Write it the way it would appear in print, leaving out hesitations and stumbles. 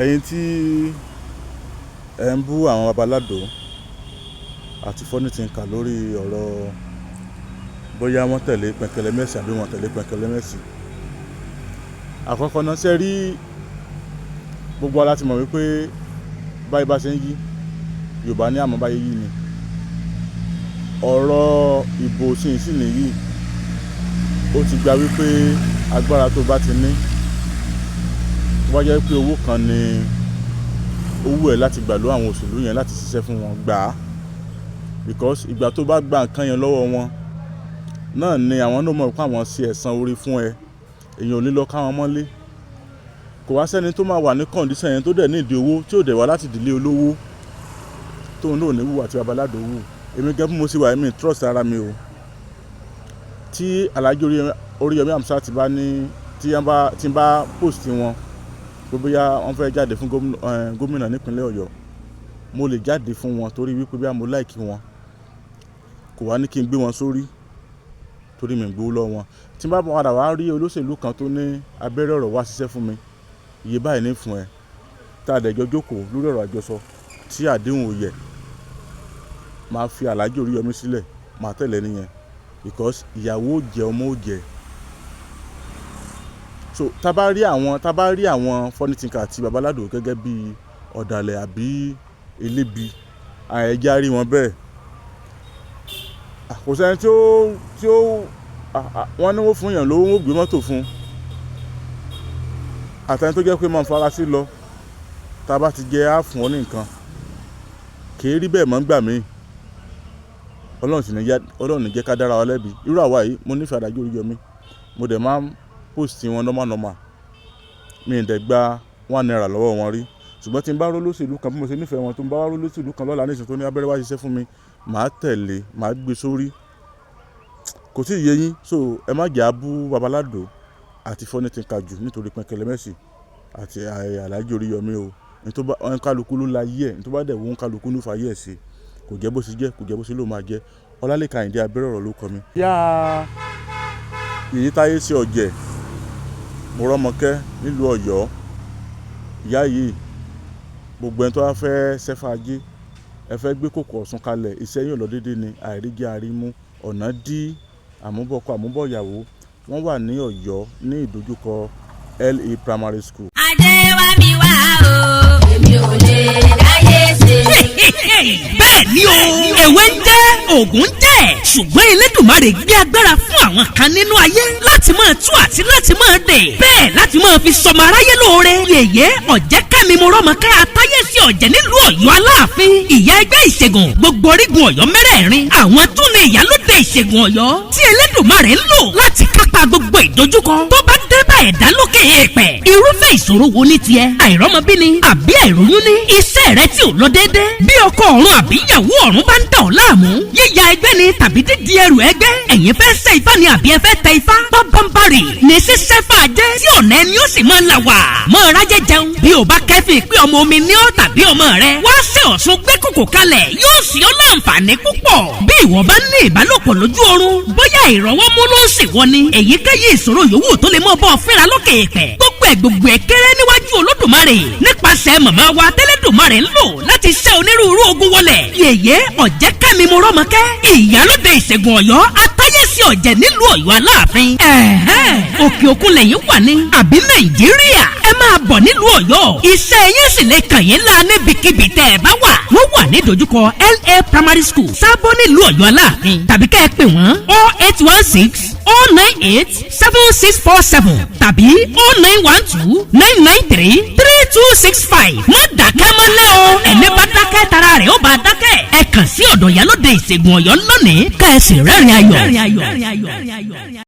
Ẹ̀yin tí ẹ ń bú àwọn babaládò àti Funny Thinker lórí ọ̀rọ̀ bóyá wọ́n tẹ̀lé Pẹ̀kẹ̀lẹ̀mẹ́sì àbí wọ́n tẹ̀lé Pẹ̀kẹ̀lẹ̀mẹ́sì. Àkọ́kọ́ náà, ṣe rí, gbogbo wa láti mọ̀ wípé báyìí bá ṣe ń yí, Yorùbá ní àmọ́ báyìí yí ni. Ọ̀rọ̀ ìbò sì nìyí, ó ti gba wípé agbára tó bá ti ní, tó bá jẹ́ pé owó kan ni ó wù ẹ́ láti gbà lọ́wọ́ àwọn òṣèlú yẹn láti ṣiṣẹ́ fún wọn, gbà á, because ìgbà tó bá gba nǹkan yẹn lọ́wọ́ wọn náà ni àwọn náà mọ̀ pé àwọn ṣe ẹ̀san orí fún ẹ. Èèyàn ò ní lọ ká wọn mọ́lé. Kò wá sẹ́ni tó máa wà ní condition yẹn, tó dẹ̀ ní ìdí owó, tí ò dẹ̀ wá láti ìdílé olówó, tóun náà ò ní wùwà tí babaládò wù. Èmi gẹ́gẹ́ bí mo ṣe wà, èmi trust ara mi o. Tí Alhaji Oríyọmí Hamzat bá ní tí wọ́n bá tí n bá post wọn pé bóyá wọ́n fẹ́ jáde fún gómìnà nípínlẹ̀ Ọ̀yọ́, mo lè jáde fún wọn torí wípé bí mo like wọn. Kò wá ní kí n gbé wọn sórí torí mi ń gbowó lọ́wọ́ wọn. Tí n bá padà wá rí olóṣèlú kan tó ní abẹ́rẹ́ ọ̀rọ̀ wá ṣiṣẹ́ fún mi, iye báyìí ní fún ẹ, tá a dẹ̀ jọ jókòó lórí ọ̀rọ̀ àjọsọ tí àdéhùn ò yẹ, máa fi Alhaji Oríyọmí sílẹ̀, máa tẹ̀lé nìyẹn, because ìyàwó ò jẹ, ọmọ ò jẹ. So tá bá rí àwọn Funny Thinker àti babaládò gẹ́gẹ́ bí ọ̀dàlẹ̀ àbí elébi, àẹ̀já rí wọn bẹ́ẹ̀. Kò sẹ́ni tí ó wọ́n ní wọ́n fún yàn lówó, wọ́n gbé mọ́tò fún àtẹni tó jẹ́ pé máa ń fara sí lọ. Tá a bá ti jẹ́, á fún ọ ní nǹkan, kì í rí bẹ́ẹ̀ mọ́ gbà míì. Ọlọ́run sì ní jẹ́, Ọlọ́run ní jẹ́ ká dára wa lẹ́bi. Irú àwa yìí, mo nífẹ̀ẹ́ Alhaji Oríyọmí, mo dẹ̀ máa ń post wọn normal normal. Mi ì dẹ̀ gba ₦1 lọ́wọ́ wọn rí. Ṣùgbọ́n tí n bá rí olóṣèlú kan, bí mo ṣe nífẹ̀ẹ́ wọn tó, ń bá wá rí olóṣèlú kan lọ́la nísìnyí tó ní abẹ́rẹ́ wá ṣiṣẹ́ fún mi, màá tẹ̀lé, màá gbé sórí. Kò tí ì yé yín? So ẹ má jẹ́ á bú Babaládò àti Funny Thinker jù nítorí Pẹ̀kẹ̀lẹ̀mẹ́sì àti Alhaji Oríyọmí o. Ní tó bá kálukú ló láyé ẹ̀, ní tó bá dẹ̀ wù kálukú ló fàyè ẹ̀ sí. Kò jẹ́ bó ṣe jẹ́, kò jẹ́ bó ṣe ló máa jẹ́. Ọlálékan Àyìndé Abẹ́rẹ́ ọ̀rọ̀ ló kọ mi. Yá, Yèyé Táyé sí ọ̀jẹ̀ Mọ́rọ́mọkẹ́ nílùú Ọ̀yọ́. Ìyá yìí, gbogbo ẹni tó bá fẹ́ ṣẹ́fà ajé, ẹ fẹ́ gbé kòkò Ọ̀ṣun kalẹ̀, iṣẹ́ yín ò lọ déédé ni, àìríjẹ àrímú, ọ̀nà dí, àmúbọ̀kọ àmúbọ̀yàwó, wọ́n wà ní Ọ̀yọ́ ní ìdojúkọ LA Primary School. Ajé wá mi wá o, èmi ò lè dáyé ṣe. Bẹ́ẹ̀ ni o, èwe ń jẹ́, ògùn ń jẹ́, ṣùgbọ́n Elédùmarè gbé agbára fún àwọn kan nínú ayé láti máa tú àti láti máa dè, bẹ́ẹ̀ láti máa fi sọmọ aráyé lóore. Yèyé Ọ̀jẹ̀kẹ́mi Mọ́rọ́mọkẹ́ Atáyé sí Ọ̀jẹ̀ nílùú Ọ̀yọ́ Aláàfin, ìyá ẹgbẹ́ ìṣègùn gbogbo orígun Ọ̀yọ́ mẹ́rẹ̀ẹ̀rin, àwọn tún ní ìyálóde ìṣègùn Ọ̀yọ́ tí Elédùmarè ń lò láti kápá gbogbo ìdojúkọ tó bá dé bá ẹ̀dá lókè èèpẹ̀. Irúfẹ́ ìṣòro wo ní tiẹ̀? Àìrọ́mọbí ni àbí àìróyún ní? Iṣẹ́ rẹ tí ò lọ déédé, bí ọkọ ọ̀run àbí ìyàwó ọ̀run bá ń dà ọ́ láàmú, yíya ẹgbẹ́ ni tàbí dídi ẹrù ẹgbẹ́, ẹ̀yin fẹ́ ṣe ifá ni àbí ẹ fẹ́ tẹ ifá, bábánbárì ní ṣíṣẹ́ fàájẹ́ tí ọ̀nà ẹni ó sì máa là wà mọ́ rájẹ́ jẹun. Bí o bá kẹ́fìn pé ọmọ omi ní ọ́ tàbí ọmọ rẹ wá ṣe Ọ̀ṣun gbé kòkò kalẹ̀, yóò sì ọ́ láǹfààní púpọ̀. Bí ìwọ bá ní ìbálòpọ̀ lójú oorun, bóyá ìrọ̀wọ́ mú ló ń ṣèwọ ni, èyíkéyìí ìṣòro yòówù tó lè mọ́ bọ́ fínra lókè èèpẹ̀, gbogbo ẹ̀ gbogbo ẹ̀ kéré níwájú Olódùmarè nípasẹ̀ màmá wa tẹ́lẹ̀dùmarè ń lò láti ṣẹ́ onírúurú ogun wọlẹ̀. Yèyé Ọ̀jẹ̀kẹ́mi Mọ́rọ́mọkẹ́, ìyálóde ìṣègùn Ọ̀yọ́, Atáyẹ̀sí Ọ̀jẹ̀ nílùú Ọ̀yọ́ Aláàfin. Ẹ̀hẹ́n, òkè òkun lẹ́yìn wà ní àbí Nàìjíríà, ẹ máa bọ̀ nílùú Ọ̀yọ́. Iṣẹ́ yín sì lè kàn yín lá níbikíbi tẹ́ ẹ bá wà. Wọ́n wà ní dojúkọ LA Primary School, Sábó, nílùú Ọ̀yọ́ Aláàfin, tàbí kẹ́ ẹ pè wọ́n 08160987647 tàbí 09129933265. Má dákẹ́ mọ́lẹ́ o, ẹni bá dákẹ́ tara rẹ̀ ó bá dákẹ́. Ẹ kàn sí ọ̀dọ̀ ìyálóde ìṣègùn Ọ̀yọ́ lónìí, kẹ́ ẹ sì rẹ́rìn ayọ̀.